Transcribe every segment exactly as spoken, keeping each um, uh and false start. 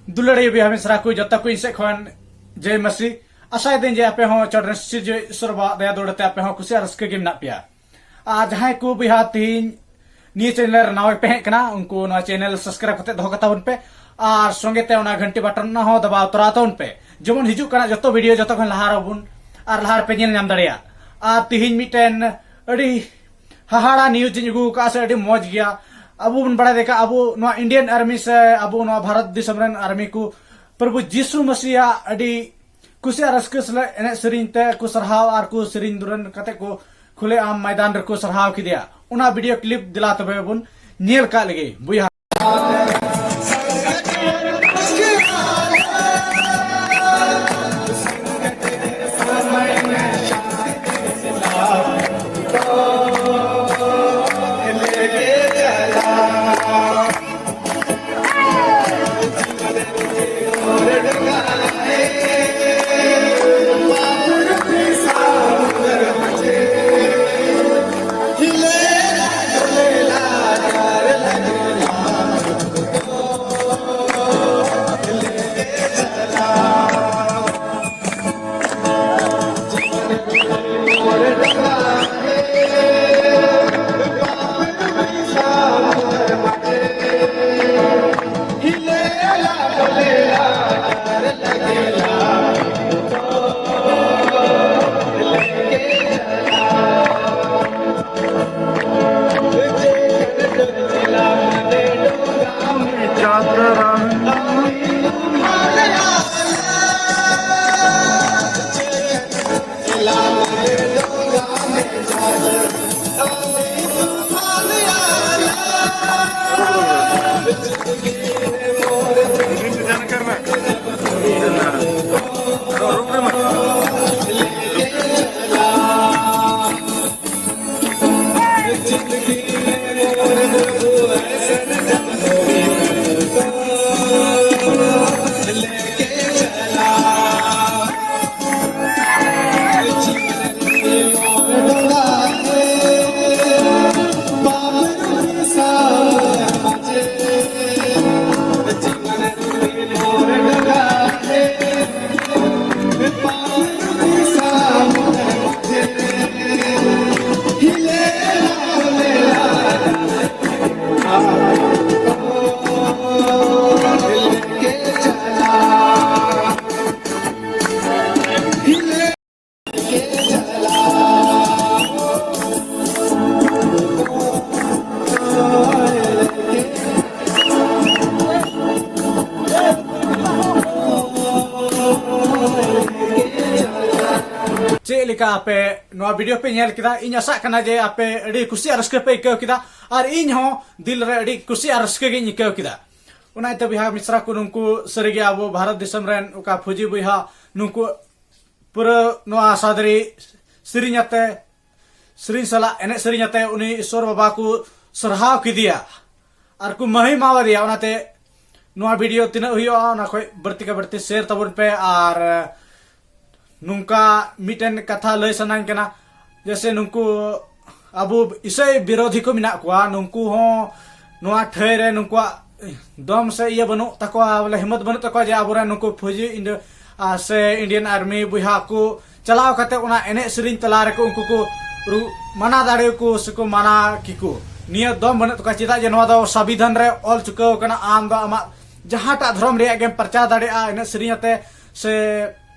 ᱫᱩᱞᱟᱹᱲᱤᱭᱟᱹ ᱵᱚᱭᱦᱟ ᱢᱤᱥᱨᱟ ᱠᱚ, ᱡᱚᱛᱚ ᱠᱚ ᱤᱧ ᱥᱮᱫ ᱠᱷᱚᱱ ᱡᱚᱭ ᱢᱟᱹᱥᱤ᱾ ᱟᱥᱟᱭᱮᱫᱟᱹᱧ ᱡᱮ ᱟᱯᱮ ᱦᱚᱸ ᱪᱚᱴ ᱨᱮᱱ ᱥᱤᱨᱡᱚᱱᱤᱭᱟᱹ ᱤᱥᱚᱨ ᱵᱟᱵᱟᱣᱟᱜ ᱫᱟᱭᱟ ᱫᱩᱞᱟᱹᱲ ᱛᱮ ᱟᱯᱮ ᱦᱚᱸ ᱠᱩᱥᱤ ᱟᱨ ᱨᱟᱹᱥᱠᱟᱹ ᱜᱮ ᱢᱮᱱᱟᱜ ᱯᱮᱭᱟ᱾ ᱟᱨ ᱡᱟᱦᱟᱸᱭ ᱠᱚ ᱵᱚᱭᱦᱟ ᱛᱮᱦᱮᱧ ᱱᱤᱭᱟᱹ ᱪᱮᱱᱮᱞ ᱨᱮ ᱱᱟᱣᱟ ᱯᱮ ᱦᱮᱡ ᱠᱟᱱᱟ, ᱩᱱᱠᱩ ᱱᱚᱣᱟ ᱪᱮᱱᱮᱞ ᱥᱟᱵᱥᱠᱨᱟᱭᱤᱵ ᱠᱟᱛᱮ ᱫᱚᱦᱚ ᱠᱟᱛᱟ ᱵᱚᱱ ᱯᱮ᱾ ᱟᱨ ᱥᱚᱸᱜᱮ ᱛᱮ ᱚᱱᱟ ᱜᱷᱟᱱᱴᱤ ᱵᱟᱴᱚᱱ ᱚᱱᱟ ᱦᱚᱸ ᱫᱟᱵᱟᱣ ᱛᱚᱨᱟ ᱛᱟᱵᱚᱱ ᱯᱮ, ᱡᱮᱢᱚᱱ ᱦᱤᱡᱩᱜ ᱠᱟᱱᱟ ᱡᱚᱛᱚ ᱵᱷᱤᱰᱤᱭᱳ ᱡᱚᱛᱚ ᱠᱷᱚᱱ ᱞᱟᱦᱟ ᱨᱮᱵᱚᱱ ᱟᱨ ᱞᱟᱦᱟ ᱨᱮᱯᱮ ᱧᱮᱞ ᱧᱟᱢ ᱫᱟᱲᱮᱭᱟᱜ᱾ ᱟᱨ ᱛᱮᱦᱮᱧ ᱢᱤᱫᱴᱮᱱ ᱟᱹᱰᱤ ᱦᱟᱦᱟᱲᱟ ᱱᱤᱭᱩᱡᱽ ᱤᱧ ᱟᱹᱜᱩ ᱟᱠᱟᱫᱼᱟ, ᱥᱮ ᱟᱹᱰᱤ ᱢᱚᱡᱽ ᱜᱮᱭᱟ᱾ ᱟᱵᱚ ᱵᱚᱱ ᱵᱟᱲᱟᱭ ᱞᱮᱠᱟ, ᱟᱵᱚ ᱱᱚᱣᱟ ᱤᱱᱰᱤᱭᱟᱱ ᱟᱨᱢᱤ ᱥᱮ ᱟᱵᱚ ᱱᱚᱣᱟ ᱵᱷᱟᱨᱚᱛ ᱫᱤᱥᱚᱢ ᱨᱮᱱ ᱟᱨᱢᱤ ᱠᱚ ᱯᱨᱚᱵᱷᱩ ᱡᱤᱥᱩ ᱢᱟᱥᱤᱭᱟᱜ ᱟᱹᱰᱤ ᱠᱩᱥᱤ ᱟᱨ ᱨᱟᱹᱥᱠᱟᱹ ᱥᱟᱞᱟᱜ ᱮᱱᱮᱡ ᱥᱮᱨᱮᱧ ᱛᱮ ᱠᱚ ᱥᱟᱨᱦᱟᱣ ᱟᱨ ᱠᱚ ᱥᱮᱨᱮᱧ ᱫᱩᱨᱟᱹᱝ ᱠᱟᱛᱮ ᱠᱚ ᱠᱷᱩᱞᱮ ᱟᱢ ᱢᱚᱭᱫᱟᱱ ᱨᱮᱠᱚ ᱥᱟᱨᱦᱟᱣ ᱠᱮᱫᱮᱭᱟ᱾ ᱚᱱᱟ ᱵᱷᱤᱰᱤᱭᱳ ᱠᱞᱤᱯ ᱫᱮᱞᱟ ᱛᱚᱵᱮ ᱵᱚᱱ ᱧᱮᱞ ᱠᱟᱜ ᱞᱮᱜᱮ ᱵᱚᱭᱦᱟ᱾ ᱞᱮᱠᱟ ᱟᱯᱮ ᱱᱚᱣᱟ ᱵᱷᱤᱰᱤᱭᱳ ᱯᱮ ᱧᱮᱞ ᱠᱮᱫᱟ, ᱤᱧ ᱟᱥᱟᱜ ᱠᱟᱱᱟ ᱡᱮ ᱟᱯᱮ ᱟᱹᱰᱤ ᱠᱩᱥᱤ ᱟᱨ ᱨᱟᱹᱥᱠᱟᱹ ᱯᱮ ᱟᱹᱭᱠᱟᱹᱣ ᱠᱮᱫᱟ, ᱟᱨ ᱤᱧ ᱦᱚᱸ ᱫᱤᱞ ᱨᱮ ᱟᱹᱰᱤ ᱠᱩᱥᱤ ᱟᱨ ᱨᱟᱹᱥᱠᱟᱹ ᱜᱤᱧ ᱟᱹᱭᱠᱟᱹᱣ ᱠᱮᱫᱟ᱾ ᱚᱱᱟ ᱤᱭᱟᱹᱛᱮ ᱵᱚᱭᱦᱟ ᱢᱤᱥᱨᱟ ᱠᱚ, ᱱᱩᱠᱩ ᱥᱟᱹᱨᱤᱜᱮ ᱟᱵᱚ ᱵᱷᱟᱨᱚᱛ ᱫᱤᱥᱚᱢ ᱨᱮᱱ ᱚᱠᱟ ᱯᱷᱳᱡᱤ ᱵᱚᱭᱦᱟ, ᱱᱩᱠᱩ ᱯᱩᱨᱟᱹ ᱱᱚᱣᱟ ᱥᱟᱫᱽᱨᱤ ᱥᱮᱨᱮᱧ ᱟᱛᱮ, ᱥᱮᱨᱮᱧ ᱥᱟᱞᱟᱜ ᱮᱱᱮᱡ ᱥᱮᱨᱮᱧ ᱟᱛᱮ ᱩᱱᱤ ᱤᱥᱚᱨ ᱵᱟᱵᱟ ᱠᱚ ᱥᱟᱨᱦᱟᱣ ᱠᱮᱫᱮᱭᱟ ᱟᱨ ᱠᱚ ᱢᱟᱹᱦᱤᱢᱟᱣᱟᱫᱮᱭᱟ᱾ ᱚᱱᱟᱛᱮ ᱱᱚᱣᱟ ᱵᱷᱤᱰᱤᱭᱳ ᱛᱤᱱᱟᱹᱜ ᱦᱩᱭᱩᱜᱼᱟ, ᱚᱱᱟ ᱠᱷᱚᱡ ᱵᱟᱹᱲᱛᱤ ᱠᱟ ᱵᱟᱹᱲᱛᱤ ᱥᱮᱭᱟᱨ ᱛᱟᱵᱚᱱ ᱯᱮ᱾ ᱟᱨ ᱱᱚᱝᱠᱟ ᱢᱤᱫᱴᱮᱱ ᱠᱟᱛᱷᱟ ᱞᱟᱹᱭ ᱥᱟᱱᱟᱧ ᱠᱟᱱᱟ, ᱡᱮᱭᱥᱮ ᱱᱩᱠᱩ ᱟᱵᱚ ᱤᱥᱟᱹᱭ ᱵᱤᱨᱳᱫᱷᱤ ᱠᱚ ᱢᱮᱱᱟᱜ ᱠᱚᱣᱟ, ᱱᱩᱠᱩ ᱦᱚᱸ ᱱᱚᱣᱟ ᱴᱷᱟᱹᱭ ᱨᱮ ᱱᱩᱠᱩᱣᱟᱜ ᱫᱚᱢ ᱥᱮ ᱤᱭᱟᱹ ᱵᱟᱹᱱᱩᱜ ᱛᱟᱠᱚᱣᱟ, ᱵᱚᱞᱮ ᱦᱤᱢᱢᱚᱛ ᱵᱟᱹᱱᱩᱜ ᱛᱟᱠᱚᱣᱟ ᱡᱮ ᱟᱵᱚᱨᱮᱱ ᱱᱩᱠᱩ ᱯᱷᱳᱡᱤ ᱤᱱᱰᱤ-, ᱟᱨ ᱥᱮ ᱤᱱᱰᱤᱭᱟᱱ ᱟᱨᱢᱤ ᱵᱚᱭᱦᱟ ᱠᱚ ᱪᱟᱞᱟᱣ ᱠᱟᱛᱮ ᱚᱱᱟ ᱮᱱᱮᱡ ᱥᱮᱨᱮᱧ ᱛᱟᱞᱟ ᱨᱮᱠᱚ ᱩᱱᱠᱩ ᱠᱚ ᱨᱩ-, ᱢᱟᱱᱟ ᱫᱟᱲᱮ ᱠᱚ ᱥᱮᱠᱚ ᱢᱟᱱᱟ ᱠᱮᱠᱚ᱾ ᱱᱤᱭᱟᱹ ᱫᱚᱢ ᱵᱟᱹᱱᱩᱜ ᱛᱟᱠᱚᱣᱟ, ᱪᱮᱫᱟᱜ ᱡᱮ ᱱᱚᱣᱟ ᱫᱚ ᱥᱟᱵᱤᱫᱷᱟᱱ ᱨᱮ ᱚᱞ ᱪᱩᱠᱟᱹᱣ ᱠᱟᱱᱟ, ᱟᱢ ᱫᱚ ᱟᱢᱟᱜ ᱡᱟᱦᱟᱸᱴᱟᱜ ᱫᱷᱚᱨᱚᱢ ᱨᱮᱭᱟᱜ ᱜᱮᱢ ᱯᱨᱚᱪᱟᱨ ᱫᱟᱲᱮᱭᱟᱜᱼᱟ ᱮᱱᱮᱡ ᱥᱮᱨᱮᱧ ᱟᱛᱮ, ᱥᱮ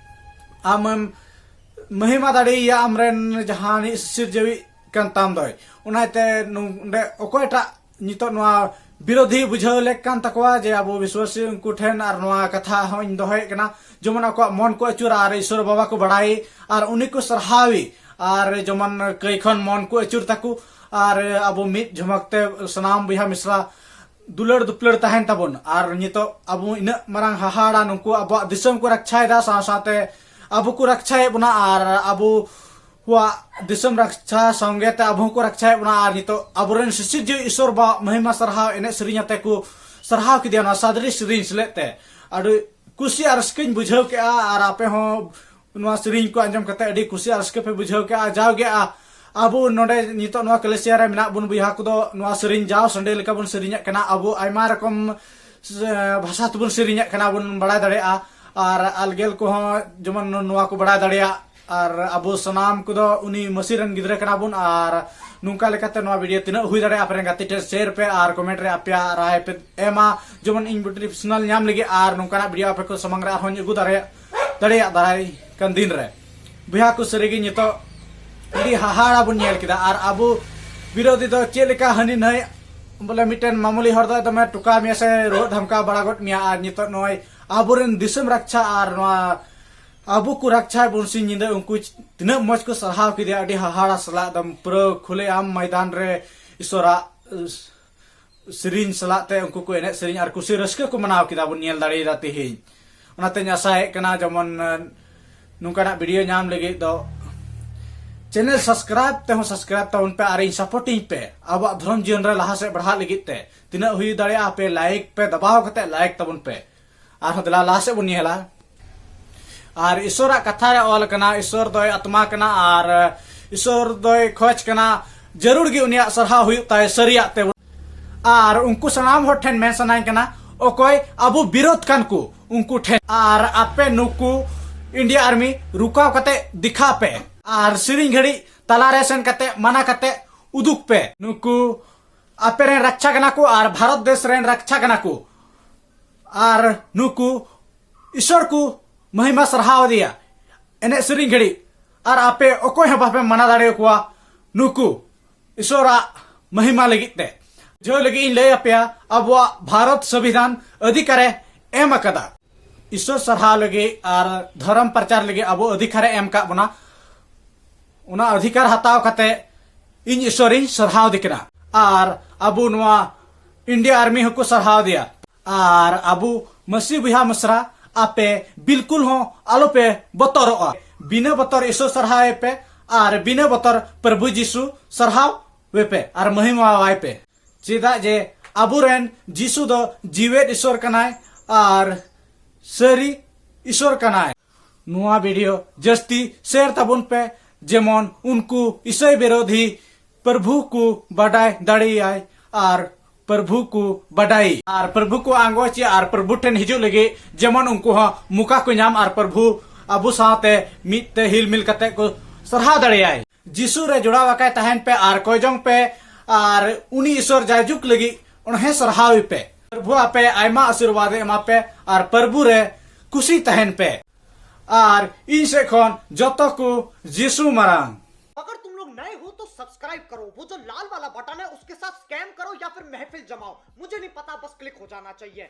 ᱟᱢᱮᱢ ᱢᱚᱦᱤᱢᱟ ᱫᱟᱲᱮᱭᱟᱭᱟ ᱟᱢᱨᱮᱱ ᱡᱟᱦᱟᱸᱭ ᱥᱤᱨᱡᱟᱹᱣᱤᱡ ᱠᱟᱱ ᱛᱟᱢ ᱫᱚᱭ᱾ ᱚᱱᱟᱛᱮ ᱱᱚᱰᱮ ᱚᱠᱚᱭᱴᱟᱜ ᱱᱤᱛᱚᱜ ᱱᱚᱣᱟ ᱵᱤᱨᱳᱫᱷᱤ ᱵᱩᱡᱷᱟᱹᱣ ᱞᱮᱠ ᱠᱟᱱ ᱛᱟᱠᱚᱣᱟ ᱡᱮ ᱟᱵᱚ ᱵᱤᱥᱣᱟᱥᱤ ᱩᱱᱠᱩ ᱴᱷᱮᱱ ᱟᱨ ᱱᱚᱣᱟ ᱠᱟᱛᱷᱟ ᱦᱚᱸᱧ ᱫᱚᱦᱚᱭᱮᱫ ᱠᱟᱱᱟ, ᱡᱮᱢᱚᱱ ᱟᱠᱚᱣᱟᱜ ᱢᱚᱱ ᱠᱚ ᱟᱹᱪᱩᱨᱟ ᱟᱨ ᱤᱥᱚᱨ ᱵᱟᱵᱟ ᱠᱚ ᱵᱟᱲᱟᱭ ᱟᱨ ᱩᱱᱤ ᱠᱚ ᱥᱟᱨᱦᱟᱣᱤ, ᱟᱨ ᱡᱮᱢᱚᱱ ᱠᱟᱹᱭ ᱠᱷᱚᱱ ᱢᱚᱱ ᱠᱚ ᱟᱹᱪᱩᱨ ᱛᱟᱠᱚ ᱟᱨ ᱟᱵᱚ ᱢᱤᱫ ᱡᱷᱚᱢᱚᱠ ᱛᱮ ᱥᱟᱱᱟᱢ ᱵᱚᱭᱦᱟ ᱢᱤᱥᱨᱟ ᱫᱩᱞᱟᱹᱲ ᱫᱩᱯᱞᱟᱹᱲ ᱛᱟᱦᱮᱱ ᱛᱟᱵᱚᱱ᱾ ᱟᱨ ᱱᱤᱛᱚᱜ ᱟᱵᱚ ᱤᱱᱟᱹᱜ ᱢᱟᱨᱟᱝ ᱦᱟᱦᱟᱲᱟ, ᱱᱩᱠᱩ ᱟᱵᱚᱣᱟᱜ ᱫᱤᱥᱚᱢ ᱠᱚ ᱨᱟᱠᱪᱷᱟᱭᱮᱫᱟ, ᱥᱟᱶ ᱥᱟᱶᱛᱮ ᱟᱵᱚ ᱠᱚ ᱨᱟᱠᱪᱷᱟᱭᱮᱫ ᱵᱚᱱᱟ, ᱟᱨ ᱟᱵᱚ ᱠᱚᱣᱟᱜ ᱫᱤᱥᱚᱢ ᱨᱟᱠᱪᱷᱟ ᱥᱚᱸᱜᱮ ᱛᱮ ᱟᱵᱚ ᱦᱚᱸᱠᱚ ᱨᱟᱠᱪᱷᱟᱭᱮᱫ ᱵᱚᱱᱟ᱾ ᱟᱨ ᱱᱤᱛᱚᱜ ᱟᱵᱚᱨᱮᱱ ᱥᱤᱥᱤᱨᱡᱟᱹᱣᱤᱡ ᱤᱥᱚᱨ ᱵᱟᱵᱟ ᱢᱚᱦᱤᱢᱟ ᱥᱟᱨᱦᱟᱣ ᱮᱱᱮᱡ ᱥᱮᱨᱮᱧ ᱟᱛᱮ ᱠᱚ ᱥᱟᱨᱦᱟᱣ ᱠᱮᱫᱮᱭᱟ ᱱᱚᱣᱟ ᱥᱟᱫᱽᱨᱤ ᱥᱮᱨᱮᱧ ᱥᱮᱞᱮᱫ ᱛᱮ᱾ ᱟᱹᱰᱤ ᱠᱩᱥᱤ ᱟᱨ ᱨᱟᱹᱥᱠᱟᱹᱧ ᱵᱩᱡᱷᱟᱹᱣ ᱠᱮᱜᱼᱟ, ᱟᱨ ᱟᱯᱮ ᱦᱚᱸ ᱱᱚᱣᱟ ᱥᱮᱨᱮᱧ ᱠᱚ ᱟᱸᱡᱚᱢ ᱠᱟᱛᱮ ᱟᱹᱰᱤ ᱠᱩᱥᱤ ᱟᱨ ᱨᱟᱹᱥᱠᱟᱹ ᱯᱮ ᱵᱩᱡᱷᱟᱹᱣ ᱠᱮᱜᱼᱟ᱾ ᱡᱟᱣᱜᱮ ᱟ-, ᱟᱵᱚ ᱱᱚᱰᱮ ᱱᱤᱛᱚᱜ ᱱᱚᱣᱟ ᱠᱟᱞᱮᱥᱤᱭᱟ ᱨᱮ ᱢᱮᱱᱟᱜ ᱵᱚᱱ ᱵᱚᱭᱦᱟ ᱠᱚᱫᱚ ᱱᱚᱣᱟ ᱥᱮᱨᱮᱧ ᱡᱟᱣ ᱥᱟᱱᱰᱮ ᱞᱮᱠᱟ ᱵᱚᱱ ᱥᱮᱨᱮᱧᱮᱫ ᱠᱟᱱᱟ᱾ ᱟᱵᱚ ᱟᱭᱢᱟ ᱨᱚᱠᱚᱢ ᱥᱮ, ᱵᱷᱟᱥᱟ ᱛᱮᱵᱚᱱ ᱥᱮᱨᱮᱧᱮᱫ ᱠᱟᱱᱟ, ᱵᱚᱱ ᱵᱟᱲᱟᱭ ᱫᱟᱲᱮᱭᱟᱜᱼᱟ᱾ ᱟᱨ ᱟᱞᱜᱮᱞ ᱠᱚᱦᱚᱸ ᱡᱮᱢᱚᱱ ᱱᱚᱣᱟ ᱠᱚ ᱵᱟᱲᱟᱭ ᱫᱟᱲᱮᱭᱟᱜ, ᱟᱨ ᱟᱵᱚ ᱥᱟᱱᱟᱢ ᱠᱚᱫᱚ ᱩᱱᱤ ᱢᱟᱹᱥᱤ ᱨᱮᱱ ᱜᱤᱫᱽᱨᱟᱹ ᱠᱟᱱᱟ ᱵᱚᱱ᱾ ᱟᱨ ᱱᱚᱝᱠᱟ ᱞᱮᱠᱟᱛᱮ ᱱᱚᱣᱟ ᱵᱷᱤᱰᱤᱭᱳ ᱛᱤᱱᱟᱹᱜ ᱦᱩᱭ ᱫᱟᱲᱮᱭᱟᱜᱼᱟ, ᱟᱯᱮ ᱨᱮᱱ ᱜᱟᱛᱮ ᱴᱷᱮᱱ ᱥᱮᱭᱟᱨ ᱯᱮ ᱟᱨ ᱠᱚᱢᱮᱱᱴ ᱨᱮ ᱟᱯᱮᱭᱟᱜ ᱨᱟᱭ ᱯᱮ ᱮᱢᱟ, ᱡᱮᱢᱚᱱ ᱤᱧ ᱢᱳᱴᱤᱵᱷᱮᱥᱚᱱᱟᱞ ᱧᱟᱢ ᱞᱟᱹᱜᱤᱫ ᱟᱨ ᱱᱚᱝᱠᱟᱱᱟᱜ ᱵᱷᱤᱰᱤᱭᱳ ᱟᱯᱮ ᱠᱚ ᱥᱟᱢᱟᱝ ᱨᱮ ᱟᱨᱦᱚᱸᱧ ᱟᱹᱜᱩ ᱫᱟᱲᱮᱭᱟᱜ, ᱫᱟᱲᱮᱭᱟᱜ ᱫᱟᱨᱟᱭ ᱠᱟᱱ ᱫᱤᱱ ᱨᱮ᱾ ᱵᱚᱭᱦᱟ ᱠᱚ, ᱥᱟᱹᱨᱤᱜᱮ ᱱᱤᱛᱚᱜ ᱟᱹᱰᱤ ᱦᱟᱦᱟᱲᱟ ᱵᱚᱱ ᱧᱮᱞ ᱠᱮᱫᱟ᱾ ᱟᱨ ᱟᱵᱚ ᱵᱤᱨᱳᱫᱷᱤ ᱫᱚ ᱪᱮᱫ ᱞᱮᱠᱟ ᱦᱟᱹᱱᱤ ᱱᱟᱹᱭ, ᱵᱚᱞᱮ ᱢᱤᱫᱴᱮᱱ ᱢᱟᱢᱩᱞᱤ ᱦᱚᱲ ᱫᱚ ᱮᱠᱫᱚᱢᱮ ᱴᱚᱠᱟ ᱢᱮᱭᱟ ᱥᱮ ᱨᱩᱣᱟᱹᱜ ᱫᱷᱟᱢᱠᱟᱣ ᱵᱟᱲᱟ ᱜᱚᱫ ᱢᱮᱭᱟ, ᱟᱨ ᱱᱤᱛᱚᱜ ᱱᱚᱜᱼᱚᱭ ᱟᱵᱚᱨᱮᱱ ᱫᱤᱥᱚᱢ ᱨᱟᱠᱪᱷᱟ ᱟᱨ ᱱᱚᱣᱟ ᱟᱵᱚ ᱠᱚ ᱨᱟᱠᱪᱷᱟ ᱵᱚᱱ ᱥᱤᱧ ᱧᱤᱫᱟᱹ ᱩᱱᱠᱩ ᱛᱤᱱᱟᱹᱜ ᱢᱚᱡᱽ ᱠᱚ ᱥᱟᱨᱦᱟᱣ ᱠᱮᱫᱮᱭᱟ, ᱟᱹᱰᱤ ᱦᱟᱦᱟᱲᱟ ᱥᱟᱞᱟᱜ ᱮᱠᱫᱚᱢ ᱯᱩᱨᱟᱹ ᱠᱷᱩᱞᱮ ᱟᱢ ᱢᱚᱭᱫᱟᱱ ᱨᱮ ᱤᱥᱚᱨᱟᱜ ᱥᱮᱨᱮᱧ ᱥᱟᱞᱟᱜ ᱛᱮ ᱩᱱᱠᱩ ᱠᱚ ᱮᱱᱮᱡ ᱥᱮᱨᱮᱧ ᱟᱨ ᱠᱩᱥᱤ ᱨᱟᱹᱥᱠᱟᱹ ᱠᱚ ᱢᱟᱱᱟᱣ ᱠᱮᱫᱟ ᱵᱚᱱ ᱧᱮᱞ ᱫᱟᱲᱮᱭᱟᱫᱟ ᱛᱮᱦᱮᱧ᱾ ᱚᱱᱟᱛᱮᱧ ᱟᱥᱟᱭᱮᱫ ᱠᱟᱱᱟ ᱡᱮᱢᱚᱱ ᱱᱚᱝᱠᱟᱱᱟᱜ ᱵᱷᱤᱰᱤᱭᱳ ᱧᱟᱢ ᱞᱟᱹᱜᱤᱫ ᱫᱚ ᱪᱮᱱᱮᱞ ᱥᱟᱵᱥᱠᱨᱟᱭᱤᱵ ᱛᱮᱦᱚᱸ ᱥᱟᱵᱥᱠᱨᱟᱭᱤᱵ ᱛᱟᱵᱚᱱ ᱯᱮ ᱟᱨ ᱤᱧ ᱥᱟᱯᱳᱨᱴᱤᱧ ᱯᱮ ᱟᱵᱚᱣᱟᱜ ᱫᱷᱚᱨᱚᱢ ᱡᱤᱭᱚᱱ ᱨᱮ ᱞᱟᱦᱟ ᱥᱮᱫ ᱵᱟᱲᱦᱟᱜ ᱞᱟᱹᱜᱤᱫ ᱛᱮ᱾ ᱛᱤᱱᱟᱹᱜ ᱦᱩᱭ ᱫᱟᱲᱮᱭᱟᱜᱼᱟ ᱟᱯᱮ ᱞᱟᱭᱤᱠ ᱯᱮ ᱫᱟᱵᱟᱣ ᱠᱟᱛᱮ ᱞᱟᱭᱤᱠ ᱛᱟᱵᱚᱱ ᱯᱮ᱾ ᱟᱨᱦᱚᱸ ᱫᱮᱞᱟ ᱞᱟᱦᱟ ᱥᱮᱫ ᱵᱚᱱ ᱧᱮᱞᱟ᱾ ᱟᱨ ᱤᱥᱚᱨᱟᱜ ᱠᱟᱛᱷᱟ ᱨᱮ ᱚᱞ ᱟᱠᱟᱱᱟ, ᱤᱥᱚᱨ ᱫᱚᱭ ᱟᱛᱢᱟ ᱠᱟᱱᱟ ᱟᱨ ᱤᱥᱚᱨ ᱫᱚᱭ ᱠᱷᱚᱡᱽ ᱠᱟᱱᱟ ᱡᱟᱹᱨᱩᱲ ᱜᱮ ᱩᱱᱤᱭᱟᱜ ᱥᱟᱨᱦᱟᱣ ᱦᱩᱭᱩᱜ ᱛᱟᱭ ᱥᱟᱹᱨᱤᱭᱟᱜ ᱛᱮ᱾ ᱟᱨ ᱩᱱᱠᱩ ᱥᱟᱱᱟᱢ ᱦᱚᱲ ᱴᱷᱮᱱ ᱢᱮᱱ ᱥᱟᱱᱟᱧ ᱠᱟᱱᱟ, ᱚᱠᱚᱭ ᱟᱵᱚ ᱵᱤᱨᱳᱫᱷ ᱠᱟᱱ ᱠᱚ ᱩᱱᱠᱩ ᱴᱷᱮᱱ, ᱟᱨ ᱟᱯᱮ ᱱᱩᱠᱩ ᱤᱱᱰᱤᱭᱟ ᱟᱨᱢᱤ ᱨᱩᱠᱟᱣ ᱠᱟᱛᱮ ᱫᱮᱠᱷᱟᱣ ᱯᱮ᱾ ᱟᱨ ᱥᱮᱨᱮᱧ ᱜᱷᱟᱹᱲᱤᱡ ᱛᱟᱞᱟᱨᱮ ᱥᱮᱱ ᱠᱟᱛᱮ ᱢᱟᱱᱟ ᱠᱟᱛᱮ ᱩᱫᱩᱜ ᱯᱮ᱾ ᱱᱩᱠᱩ ᱟᱯᱮ ᱨᱮᱱ ᱨᱟᱠᱪᱷᱟ ᱠᱟᱱᱟ ᱠᱚ ᱟᱨ ᱵᱷᱟᱨᱚᱛ ᱫᱮᱥ ᱨᱮᱱ ᱨᱟᱠᱪᱷᱟ ᱠᱟᱱᱟ ᱠᱚ᱾ ᱟᱨ ᱱᱩᱠᱩ ᱤᱥᱚᱨ ᱠᱚ ᱢᱚᱦᱤᱢᱟ ᱥᱟᱨᱦᱟᱣ ᱟᱫᱮᱭᱟ ᱮᱱᱮᱡ ᱥᱮᱨᱮᱧ ᱜᱷᱟᱹᱲᱤᱡ᱾ ᱟᱨ ᱟᱯᱮ ᱚᱠᱚᱭ ᱦᱚᱸ ᱵᱟᱯᱮ ᱢᱟᱱᱟ ᱫᱟᱲᱮᱭᱟᱠᱚᱣᱟ ᱱᱩᱠᱩ ᱤᱥᱚᱨᱟᱜ ᱢᱚᱦᱤᱢᱟ ᱞᱟᱹᱜᱤᱫ ᱛᱮ᱾ ᱵᱩᱡᱷᱟᱹᱣ ᱞᱟᱹᱜᱤᱫ ᱤᱧ ᱞᱟᱹᱭ ᱟᱯᱮᱭᱟ, ᱟᱵᱚᱣᱟᱜ ᱵᱷᱟᱨᱚᱛ ᱥᱚᱝᱵᱤᱫᱷᱟᱱ ᱚᱫᱷᱤᱠᱟᱨᱮ ᱮᱢ ᱟᱠᱟᱫᱟ ᱤᱥᱚᱨ ᱥᱟᱨᱦᱟᱣ ᱞᱟᱹᱜᱤᱫ ᱟᱨ ᱫᱷᱚᱨᱚᱢ ᱯᱨᱚᱪᱟᱨ ᱞᱟᱹᱜᱤᱫ ᱟᱵᱚ ᱚᱫᱷᱤᱠᱟᱨᱮ ᱮᱢ ᱟᱠᱟᱫ ᱵᱚᱱᱟ᱾ ᱚᱱᱟ ᱚᱫᱷᱤᱠᱟᱨ ᱦᱟᱛᱟᱣ ᱠᱟᱛᱮ ᱤᱧ ᱤᱥᱚᱨᱤᱧ ᱥᱟᱨᱦᱟᱣ ᱫᱮ ᱠᱟᱱᱟ᱾ ᱟᱨ ᱟᱵᱚ ᱱᱚᱣᱟ ᱤᱱᱰᱤᱭᱟ ᱟᱨᱢᱤ ᱦᱚᱸᱠᱚ ᱥᱟᱨᱦᱟᱣ ᱫᱮᱭᱟ᱾ ᱟᱨ ᱟᱵᱚ ᱢᱟᱹᱥᱤ ᱵᱚᱭᱦᱟ ᱢᱤᱥᱨᱟ, ᱟᱯᱮ ᱵᱤᱞᱠᱩᱞ ᱦᱚᱸ ᱟᱞᱚᱯᱮ ᱵᱚᱛᱚᱨᱚᱜᱼᱟ᱾ ᱵᱤᱱᱟᱹ ᱵᱚᱛᱚᱨ ᱤᱥᱚᱨ ᱥᱟᱨᱦᱟᱣ ᱮᱯᱮ ᱟᱨ ᱵᱤᱱᱟᱹ ᱵᱚᱛᱚᱨ ᱯᱨᱚᱵᱷᱩ ᱡᱤᱥᱩ ᱥᱟᱨᱦᱟᱣ ᱮᱯᱮ ᱟᱨ ᱢᱚᱦᱤᱢᱟᱣᱟᱭ ᱯᱮ᱾ ᱪᱮᱫᱟᱜ ᱡᱮ ᱟᱵᱚᱨᱮᱱ ᱡᱤᱥᱩ ᱫᱚ ᱡᱤᱣᱮᱫ ᱤᱥᱚᱨ ᱠᱟᱱᱟᱭ ᱟᱨ ᱥᱟᱹᱨᱤ ᱤᱥᱚᱨ ᱠᱟᱱᱟᱭ᱾ ᱱᱚᱣᱟ ᱵᱷᱤᱰᱤᱭᱳ ᱡᱟᱹᱥᱛᱤ ᱥᱮᱭᱟᱨ ᱛᱟᱵᱚᱱ ᱯᱮ, ᱡᱮᱢᱚᱱ ᱩᱱᱠᱩ ᱤᱥᱟᱹᱭ ᱵᱤᱨᱳᱫᱷᱤ ᱯᱨᱚᱵᱷᱩ ᱠᱚ ᱵᱟᱰᱟᱭ ᱫᱟᱲᱮᱭᱟᱭ ᱟᱨ ᱯᱨᱚᱵᱷᱩ ᱠᱚ ᱵᱟᱰᱟᱭ ᱟᱨ ᱯᱨᱚᱵᱷᱩ ᱠᱚ ᱟᱸᱜᱚᱪ ᱟᱨ ᱯᱨᱚᱵᱷᱩ ᱴᱷᱮᱱ ᱦᱤᱡᱩᱜ ᱞᱟᱹᱜᱤᱫ ᱡᱮᱢᱚᱱ ᱩᱱᱠᱩ ᱦᱚᱸ ᱢᱚᱠᱟ ᱠᱚ ᱧᱟᱢ ᱟᱨ ᱯᱨᱚᱵᱷᱩ ᱟᱵᱚ ᱥᱟᱶᱛᱮ ᱢᱤᱫ ᱛᱮ ᱦᱤᱞ ᱢᱤᱞ ᱠᱟᱛᱮ ᱠᱚ ᱥᱟᱨᱦᱟᱣ ᱫᱟᱲᱮᱭᱟᱭ᱾ ᱡᱤᱥᱩ ᱨᱮ ᱡᱚᱲᱟᱣ ᱟᱠᱟᱭ ᱛᱟᱦᱮᱱ ᱯᱮ ᱟᱨ ᱠᱚᱭ ᱡᱚᱝ ᱯᱮ ᱟᱨ ᱩᱱᱤ ᱤᱥᱚᱨ ᱡᱟᱭᱡᱩᱜᱽ ᱞᱟᱹᱜᱤᱫ ᱚᱱᱦᱮ ᱥᱟᱨᱦᱟᱣ ᱯᱮ᱾ ᱯᱨᱚᱵᱷᱩ ᱟᱯᱮ ᱟᱭᱢᱟ ᱟᱥᱤᱨᱵᱟᱫ ᱮ ᱮᱢᱟ ᱯᱮ ᱟᱨ ᱯᱨᱚᱵᱷᱩ ᱨᱮ ᱠᱩᱥᱤ ᱛᱟᱦᱮᱱ ᱯᱮ᱾ ᱟᱨ ᱤᱧ ᱥᱮᱫ ᱠᱷᱚᱱ ᱡᱚᱛᱚ ᱠᱚ ᱡᱤᱥᱩ ᱢᱟᱨᱟᱝ᱾ अगर तुम लोग नए हो तो सब्सक्राइब करो, वो जो लाल वाला बटन है उसके साथ स्कैम करो या फिर महफिल जमाओ, मुझे नहीं पता, बस क्लिक हो जाना चाहिए।